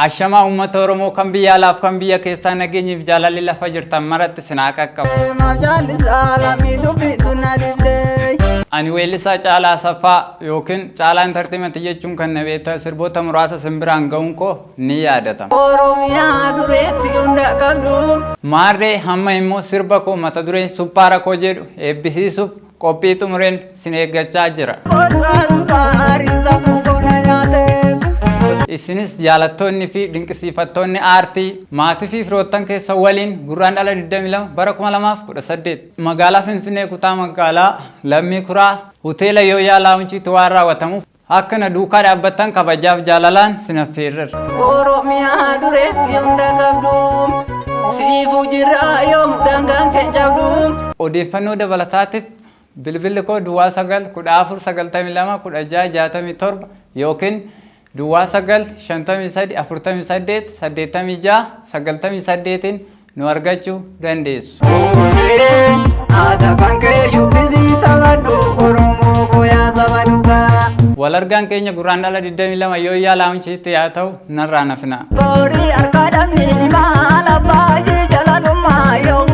Ashamaa uummata Oromoo kan biyya alaaf kan biyya keessaa, nageenyiif jaalalli lafa jirtan maratti isin haa qaqqabu. Maal jaallisaa lammii dubbitu na dibdee. Ani weellisaa Caalaa Asaffaa yookiin Caalaa Entertainment jechuun kan na beektan, sirboota muraasa simbiraan ga'uun koo ni yaadatama. Oromiyaa dureetti hunda qabdu. Maarree hamma immoo sirba koo mata dureen Suppaara koo jedhu eebbisiisuuf qophii xumureen sin eeggachaa jira. Olkaa sukkaarii sammuu koona nyaate. Isinis jaalattoonni fi dinqisiifattoonni aartii, maatii fi firoottan keessan waliin Gurraandhala 22 bara 2018 magaalaa Finfinnee, kutaa magaalaa Lammii Kuraa, Hoteela Yooyaa Laawunchiitti waan raawwatamuuf akka na duukaa dhaabbattan kabajaaf jaalalaan sin affeerreera. Oromiyaa dureetti hunda qabdu. Siifuu jirraa yoomu daangaan kee cabdu. Odeeffannoo dabalataatiif bilbilli koo 09 14 92 16 67 yookiin 09 53 48 86 98 nu argachuu dandeessu. Aadaa kan kee shubbisii taphadhu, Oromoo gooyaa saba dhugaa. Wal argaan keenya Gurraandhala 22 Yooyyaa Laawunchiitti yaa ta'u, narraa nafina. Borii harka dhabni maal abbaa ishee jalalummaa yoo.